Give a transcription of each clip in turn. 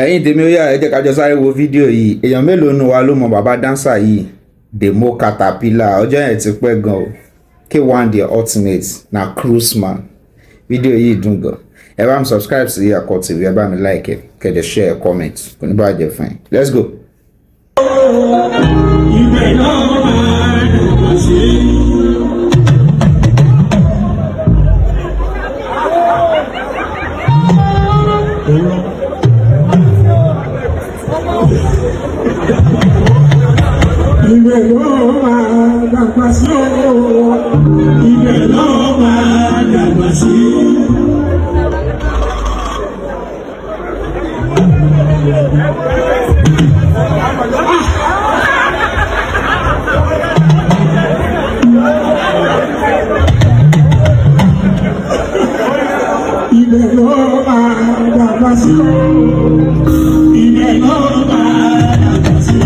Ẹ̀yin tèmi, ó yá, ẹ jẹ́ ká jọ sáré wo fídíò yìí. Èèyàn mélòó nu wa ló mọ bàbá dancer yìí, Demo Caterpillar? Ọjọ́ yẹn ti pẹ́ gan o. K1 The Ultimate na cruise man. Fídíò yìí dùn gan. Ẹ bá mi subscribe sí Akọ TV, ẹ bá mi like, ẹ kẹ́ dẹ̀ share, comment. Kò ní bàjẹ́ fún yín. Let's go. Ibẹ̀ náà máa dùn sí. Ibẹ̀ ló máa dàgbà sí o. Ibẹ̀ ló máa dàgbà sí. Ibẹ̀ ló máa dàgbà sí o. Ibẹ̀ ló máa dàgbà sí.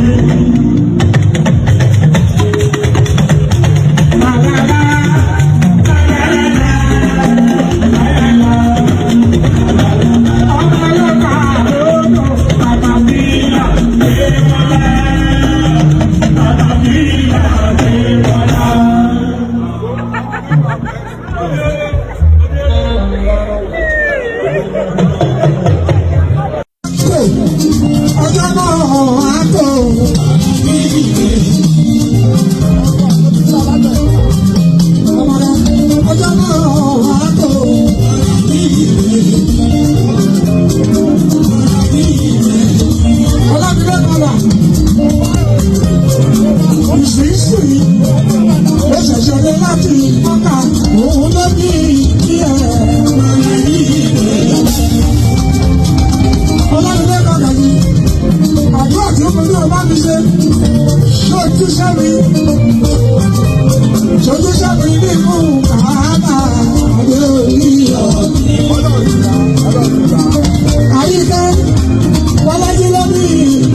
Ọjọ́ náà á tó. Ọjọ́ náà á tó. Ọlámilẹ́kọ̀ọ́lá. Ìsinsìnyí, ó ṣẹ̀ṣẹ̀ dé láti Mọ́kà, òun ló ní kí ẹ máa rí. Ọlámilẹ́kọ̀ọ́lá yìí, àdúrà tí ó fojú ọba mi ṣe, ṣojú sẹ́mi, ṣojú sẹ́mi nínú kàábà àdé orí ọ̀. Àyíká Bọ́lájí ló ní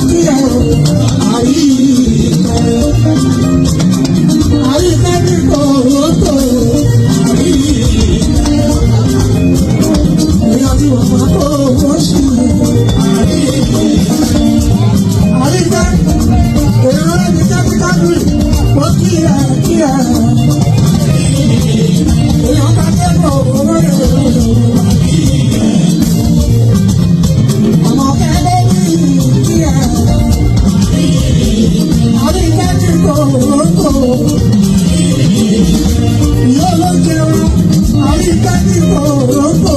kí ẹ àyíká. Àyíká ní kòrótò àyíká. Èèyàn tí wọ́n máa kó owó sí àyíká. Àyíká èrò ẹni kẹ́míkálù ó kí ẹ kí ẹ. Èèyàn bá kẹ́kọ̀ọ́ owó èrò. Ọmọ kẹ́lẹ́ ní kí ẹ. Àyíká ní kòrótò. Ìyá ló jẹun, àyíká ní kòrótò.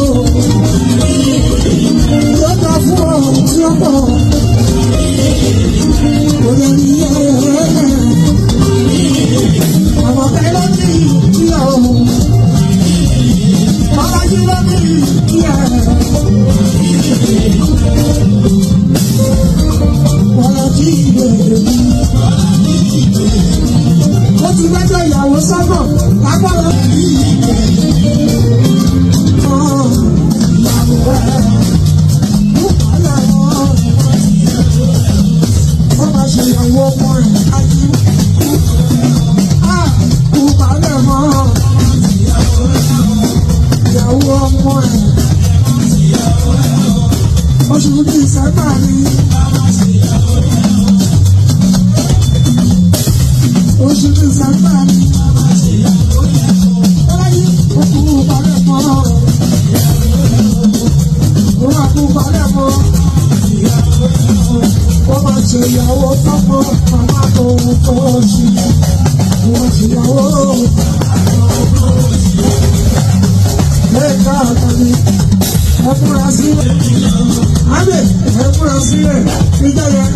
Yóò dá fún ọ tí ó pọ̀. Kò lè ní ẹ̀rẹ́. Ọmọ kẹ́lẹ́ ní kí ẹ o. Bọ́lájí ló ní kí ẹ. Bọ́lájí lè. Ó ti gbẹ́jọ́ ìyàwó sọ́gbọ̀n lágbára. Ìyàwó ẹ̀ ó máa ṣe ìyàwó ọmọ rẹ̀ ájú. Kú balẹ̀ mọ́ ìyàwó ọmọ ẹ̀. Oṣù Dísẹ́mbà ni. Oṣù Dísẹ́mbà ni. Bọ́lájí ó kú balẹ̀ mọ́. Ó máa kú balẹ̀ mọ́. Ó máa ṣe ìyàwó tọ́pọ̀ màmá tó ń tó ṣì. Ó máa ṣe ìyàwó. Lẹ́ẹ̀ka àtàlẹ́ ẹ múra sílẹ̀. Ábẹ̀ ẹ múra sílẹ̀ níjọ́ yẹn.